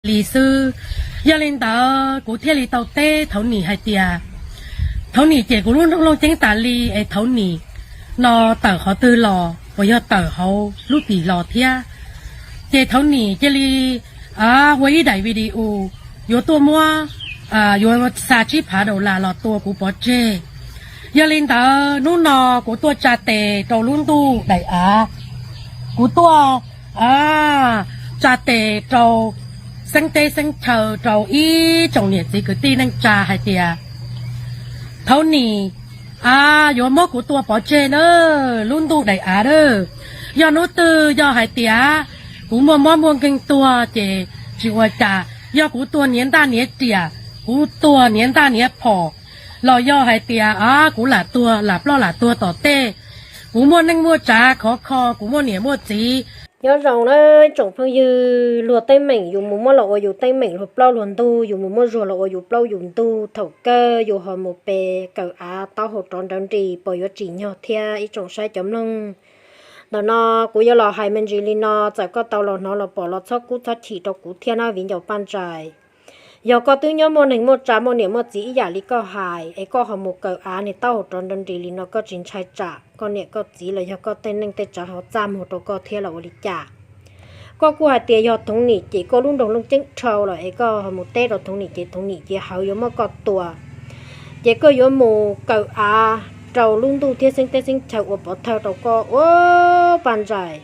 li xwb. Yog li ntawd kuv thiaj li tau teb Thaum Nim hais tias, Thaum Nim cem kuv lub nroog Looj Ceeb tas li es Thaum Nim no tawm qhov twg los, puas yog tawm hauv lub pim los thiab? Ces Thaum Nim cia li ua ib daim video yuav tuaj muab, yuav xa tsib phav dollar los tua kuv pov tseg. Yog li ntawd hnub no kuv tuaj tsa tes rau lub ntuj daim av, kuv tuaj tsa tes rau xeeb teb xeeb chaw, rau ib tsoom niam txiv kwv tij neej tsa hais tias, Thaum Nim yuav muab kuv tua pov tseg na, lub ntuj daim av na. Yog hnub twg yog hais tias kuv muaj mob muaj nkeeg tuag ces tsis ua cas, yog kuv tuag hniav ntaj hniav riam, kuv tuag hniav ntaj hniav phom, los yog hais tias kuv lam tuag lam ploj lam tuag tom tej, kuv muaj neej muaj tsav khov kho, kuv muaj niam muaj txiv. Nyob zoo na tsoom phooj ywg, luag teeb meem yus mus muab los ua yus teeb meem luag plaub luag ntug, yus mus muab zuag los ua yus plaub yus ntug, thaum kawg yus ho mus pe kawm av taub hau rov nrawv nris, puas yuav tsim nyog thiab ib tsoom saib cov mloog? Ntawm no kuv yuav los hais me ntsis li no, txawm koj tau los hnov los pom los txhob kub txhob chim rau kuv thiab na viv ncaus Paj Ntsais. Yog koj twb nyob muaj neeg muaj tsav muaj niam muaj txiv ib yam li koj hais es koj ho mus kawm av niag taub hau rov nrawv nris li no, koj tsis ntshai tsam koj niam koj txiv los yog koj tej neej tej tsav ho txaj muag rau koj thiab los ua li cas? Koj kuj hais tias yog Thaum Nim cem koj lub nroog Looj Ceeb dhau lawm es koj ho mus teb rau Thaum Nim ces Thaum Nim cia hawv yuav muab koj tua, ces koj yuav mus kawm av rau lub ntuj thiab xeeb teb xeeb chaw ua pov thawj rau koj ua Paj Ntsais.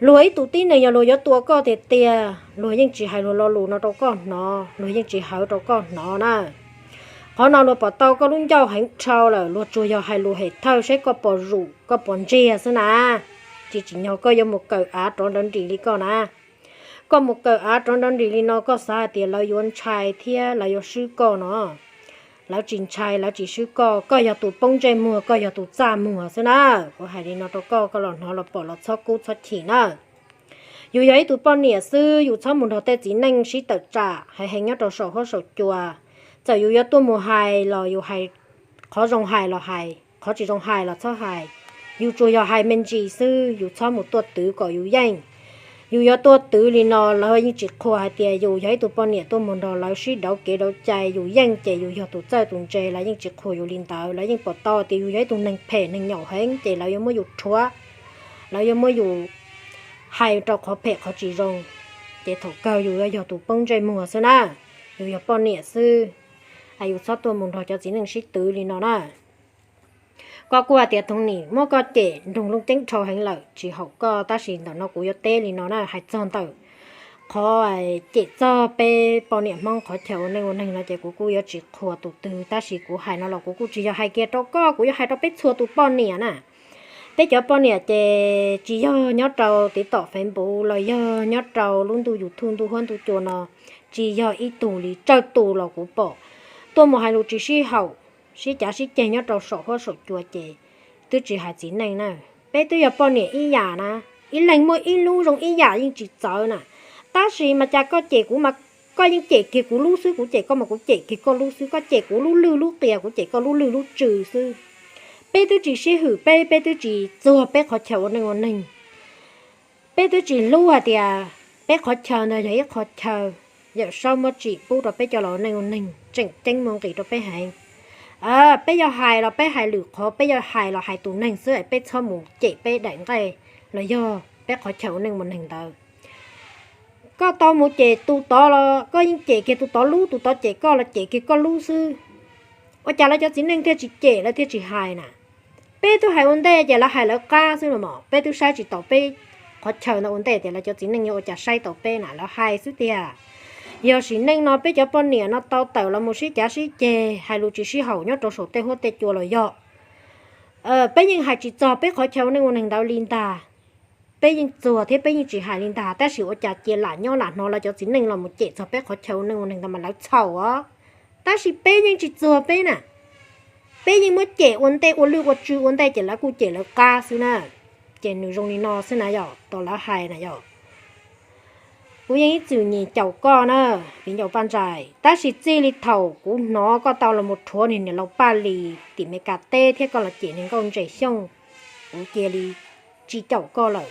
Luag ib tug tib neeg yog luag yuav tua koj tiag tiag, luag yeej tsis hais luag lo lus no rau koj hnov, luag yeej tsis hawv rau koj hnov na. Qhov no luag pom tau koj lub ncauj heev dhau lawm, luag tsuas yog hais lus hem thawj saib koj pom zuj koj pom ntsiag xwb na. Tsis tsim nyog koj yuav mus kawm av rov nrawv nris li koj na. Koj mus kawm av rov nrawv nris li no koj xav hais tias lawv yuav ntshai thiab lawv yuav swb koj no? Lawv tsis ntshai lawv tsis swb koj, koj yog tus poob ntsej muag, koj yog tus txaj muag xwb na. Kuv hais li no rau koj, koj los hnov los pom los txhob kub txhob chim na. Yus yog ib tug poj niam xwb, yus txhob mus nrog tej txiv neej sib tawm tsam heev heev nyob rau saum huab saum cua. Txawm yus yuav tuaj mus hais los yus hais, qhov zoo hais los hais, qhov tsis zoo hais los txhob hais. Yus tsuas yog hais me ntsis xwb, yus txhob mus tuaj twv kom yus yeej. Yus yuav tuaj twv li no lawv yeej tsis qhuas hais tias yus yog ib tug poj niam tuaj mus nrog lawv sib dauv kev dauv cai, yus yeej ces yus yog tus txawj tus ntse, lawv yeej tsis qhuas yus li ntawd. Lawv yeej pom tau tias yus yog ib tug neeg phem neeg nyaum heev ces lawv yuav muab yus rhuav, lawv yuav muab yus hais rau qhov phem qhov tsis zoo, ces thaum kawg yus yuav yog tus poob ntsej muag xwb na. Yus yog poj niam xwb, yus txhob tuaj mus nrog cov txiv neej sib twv li no na. Koj kuj hais tias Thaum Nim muab koj cem nroog Looj Ceeb dhau heev lawm tsis haum koj, tab sis ntawm no kuv yuav teb li no na, hais txog ntawm qhov cem txog peb poj niam Hmoob qhov chaw ua neej ua neeg no ces kuv kuj yuav tsis qhuas tus twg, tab sis kuv hais no los kuv kuj tsis yog hais kiag rau koj, kuv yuav hais rau peb txhua tus poj niam na. Peb cov poj niam ces tsis yog nyob rau TikTok, Facebook los yog nyob rau lub ntuj YouTube ntuj huab ntuj cua no, tsis yog ib tug li tsawg tus los kuv pom tuaj mus hais lus tsis sib haum, sib cav sib ceg nyob rau saum huab saum cua ces twb tsis hais txiv neej na. Peb twb yog poj niam ib yam na, ib leeg muaj ib lub zoo ib yam yeej tsis txawv na. Tab sis mas cas koj cem kuv mas koj yeej cem kiag kuv lub xwb, kuv cem koj mas kuv cem kiag koj lub xwb, koj cem kuv lub lwj lub qias kuv cem koj lub lwj lub tsw xwb. Peb twb tsis sib hwm, peb peb twb tsis txuag peb qhov chaw ua neej ua neeg. Peb twb tsis hlub hais tias peb qhov chaw ntawd yog ib qhov chaw Yawm Saub muab tsim pub rau peb cov laus ua neej ua neeg, tseem ceeb muaj nqis rau peb heev. Peb yog hais los peb hais lwm qhov, peb yog hais los hais tus neeg xwb, peb txhob mus cem peb daim nqaij los yog peb qhov chaw ua neej ua neeg ntawd. Koj tau mus cem tus tod los koj yeej cem kiag tus tod lub, tus tod cem koj los cem kiag koj lub xwb. Ua cas lawv cov txiv neej thiaj tsis cem, lawv thiaj tsis hais na? Peb twb hais ua ntej ces lawv hais lawv qab xwb no mas, peb twb saib tsis taus peb qhov chaw ntawd ua ntej tias lawv cov txiv neej yuav ua cas saib taus peb na, lawv hais xwb tiag. Yog sim neej no peb cov poj niam no tau tawm los mus sib cav sib ceg, hais lus tsis sib haum nyob rau saum tej huab tej cua los yog, peb yeej hais tsis txog peb qhov chaw ua neej ua neeg ntawd li ntag. Peb yeej txuag thiab peb yeej tsis hais li ntag, tab sis ua cas cia lam nyob lam hnov lawv cov txiv neej los mus cem txog peb qhov chaw ua neej ua neeg ntawd mas lawv txhaum os. Tab sis peb yeej tsis txuag peb na. Peb yeej muab cem ua ntej ua lwj ua tsw ua ntej ces lawv kuj cem lawv qab xwb na. Ces nws zoo li no xwb na yom, tos lawv hais na yom. Kuv yeej ib txwm nyiam caum koj na, viv ncaus Paj Ntsais, tab sis txij li thaum kuv hnov koj tau los mus rhuav niag niam laus Paj Lis tim Meskas teb thiab koj los cem niag nkauj ntses Xyooj, kuv cia li tsis caum koj lawm.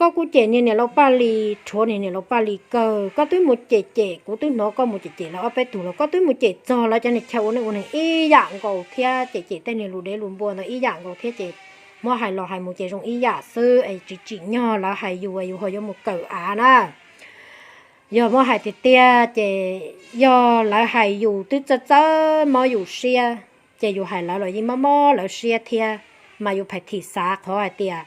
koj kuj cem niag niam laus Paj Lis, rhuav niag niam laus Paj Lis kawg. Koj twb mus cem cem, kuv twb hnov koj mus cem cem lawv ob peb tug los koj twb mus cem txog lawv cov niag chaw ua neej ua neeg ib yam nkaus thiab, cem cem tej niag lus dev lus npua ntawd ib yam nkaus thiab ces muab hais los hais mus ces zoo ib yam xwb es tsis tsim nyog lawv hais yus, yus ho yuav mus kawm av na. Yog muab hais tiag tiag ces yog lawv hais yus twb txawj txawj mob yus siab, ces yus hais lawv los yeej mob mob lawv siab thiab, mas yus pheej thim xav qhov hais tias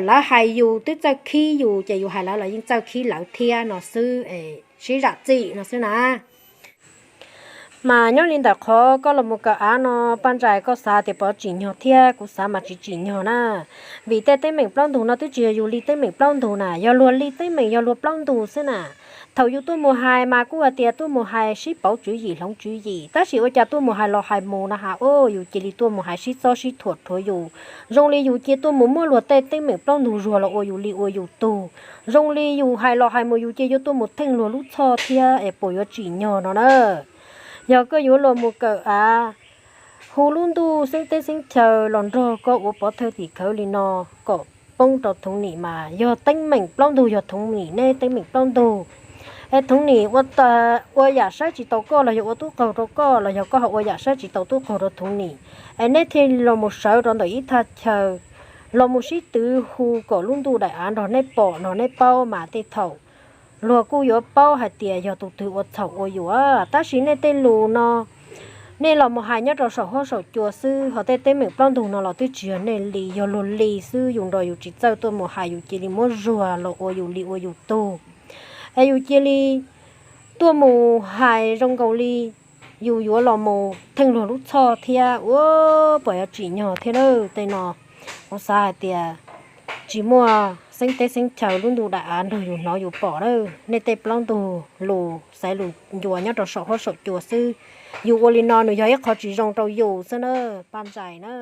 lawv hais yus twb txawj khib yus ces yus hais lawv los yeej txawj khib lawv thiab no xwb, sib zam txim no xwb na. Mas nyob li ntawm qhov koj los mus kawm av no, Paj Ntsais, koj xav tias puas tsim nyog thiab? Kuv xav mas tsis tsim nyog na. Vim tej teeb meem plaub ntug no twb tsis yog yus li teeb meem plaub ntug na, yog luag li teeb meem yog luag plaub ntug xwb na. Thaum yus tuaj mus hais mas kuj hais tias tuaj mus hais sib pauv tswv yim hloov tswv yim, tab sis ua cas tuaj mus hais los hais mus no has, yus cia li tuaj mus hais sib txob sib thuam rhuav yus. Zoo li yus cia tuaj mus muab luag tej teeb meem plaub ntug zuag los ua yus li ua yus tug. Zoo li yus hais los hais mus yus cia yuav tuaj mus theej luag lub txhoj thiab es puas yuav tsim nyog no na. Yog koj yuav los mus kawm av, hu lub ntuj xeeb teb xeeb chaw los nrog koj ua pov thawj tim khawv li no kom poob rau Thoov Nim mas yog teeb meem plaub ntug, yog Thoov Nim neb teeb meem plaub ntug. Es Thoov Nim ua yam saib tsis taus koj los yog ua tub qaug rau koj los yog koj ho ua yam saib tsis taus tub qaug rau Thoov Nim, es neb thiaj los mus sawv rau ntawm ib thaj chaw los mus sib twv hu kom lub ntuj daim av nrog neb pom nrog neb paub mas tej thaum luag kuj yuav paub hais tias yog tus twg ua txhaum ua yus. Tab sis nej tej lus no nej los mus hais nyob rau saum huab saum cua xwb, ho tej teeb meem plaub ntug no los twb tsis yog nej li, yog luag li xwb. Yus nrog yus tsis txawj tuaj mus hais yus cia li muab zuag los ua yus li ua yus tug, es yus cia li tuaj mus hais zoo nkaus li yus yuav los mus theej luag lub txhoj thiab, ua puas yuav tsim nyog thiab na. Tej no kuv xav hais tias tsis muaj xeeb teb xeeb chaw lub ntuj daim av nrog yus hnov yus pom na. Nej tej plaub ntug lus xaiv lus ncua nyob rau saum huab saum cua xwb. Yus ua li no nws yog ib qho tsis zoo rau yus xwb na, Paj Ntsais na.